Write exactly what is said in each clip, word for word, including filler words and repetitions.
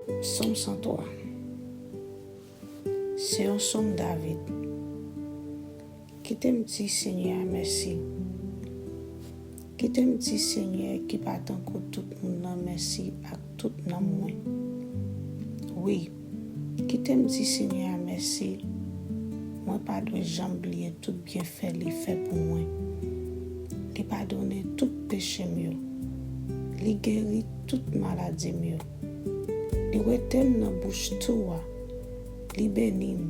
Sòm san twa. Se yon sòm David. Kite m di Senyè a mèsi. Kite m di Senyè ki pa tankou tout moun nan mèsi ak tout nanm mwen. Wi, kite m di Senyè a mèsi. Mwen pa dwe janm bliye tout byenfè li fè pou mwen. Li padone tout peche m yo. Li geri tout maladi m yo. Li wete m nan bouch tou a. Li beni m.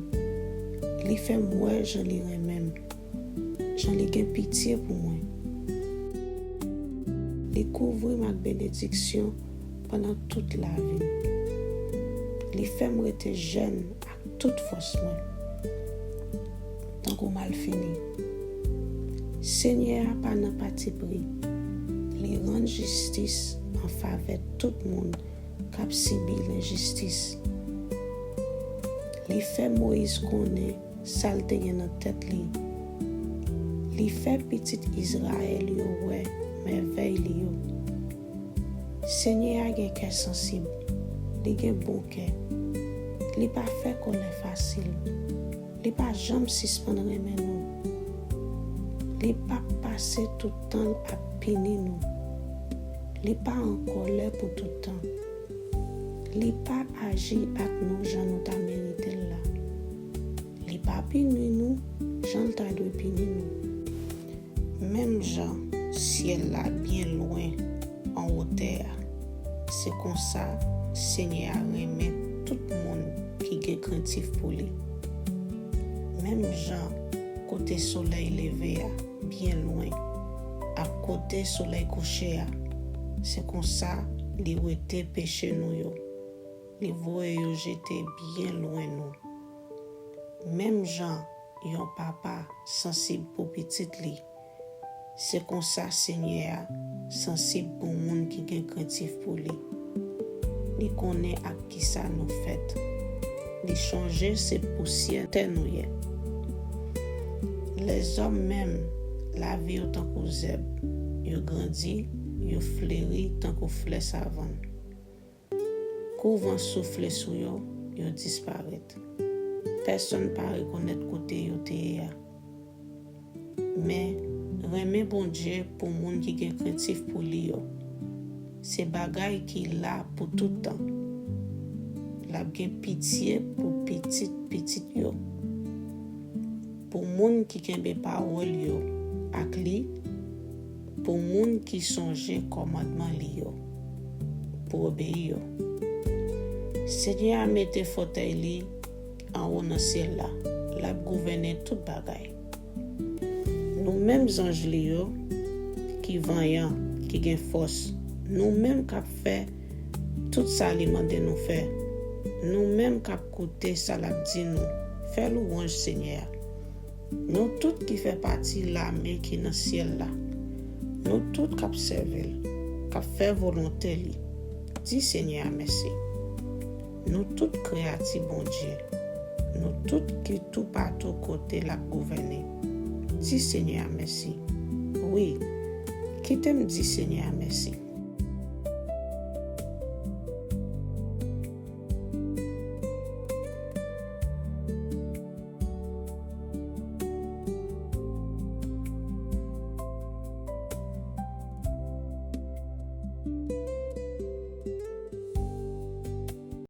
Li fè m wè jan li renmen m, jan li gen pitye pou mwen. Li kouvri m ak benediksyon pandan tout lavi m. Li fè m rete jèn ak tout fòs mwen, tankou malfini. Senyè a pa nan patipri. Li rann jistis an favè tout moun k ap sibi lenjistis. Li fè Moyiz konnen sa l te gen nan tèt li. Li fè pitit Izrayèl yo wè mèvèy li yo. Senyè a gen kè sansib. Li gen bon kè. Li pa fè kòlè fasil. Li pa janm sispann renmen nou. Li p ap pase tout tan l ap pini nou. Li pa an kòlè pou tout tan. Li pa aji ak nou jan nou ta merite l la. Li pa pini nou jan l ta dwe pini nou. Menm jan syèl la byen lwen anwo tè a, se konsa Senyè a renmen tout moun ki gen krentif pou li. Menm jan kote solèy leve a byen lwen ak kote solèy kouche a, se konsa li wete peche nou yo. Li voye yo jete byen lwen nou. Menm jan yon papa sansib pou pitit li, se konsa Senyè a sansib pou moun ki gen krentif pou li. Li konnen ak kisa nou fèt. Li chonje se pousyè tè nou ye. Lèzòm menm, lavi yo tankou zèb. Yo grandi, yo fleri tankou flè savann. Kou van soufle sou yo, yo disparèt. Pèsonn pa rekonèt kote yo te ye a. Men, renmen Bondye pou moun ki gen krentif pou li yo, se bagay ki la pou tout tan. L ap gen pitye pou pitit pitit yo. Pou moun ki kenbe pawòl yo ak li, pou moun ki sonje kòmandman li yo, pou obeyi yo. Senyè a mete fòtèy li anwo nan syèl la, l ap gouvène tout bagay. Nou menm zanj li yo ki vanyan, ki gen fòs, nou menm k ap fè tout sa li mande nou fè, nou menm k ap koute sa l ap di nou, fè lwanj Senyè a. Nou tout ki fè pati lame ki nan syèl la, nou tout k ap sèvi l, k ap fè volonte li, di Senyè a mèsi. Nou tout kreyati Bondye, nou tout ki toupatou kote l ap gouvène, di Senyè a mèsi. Wi, kite m di Senyè a mèsi.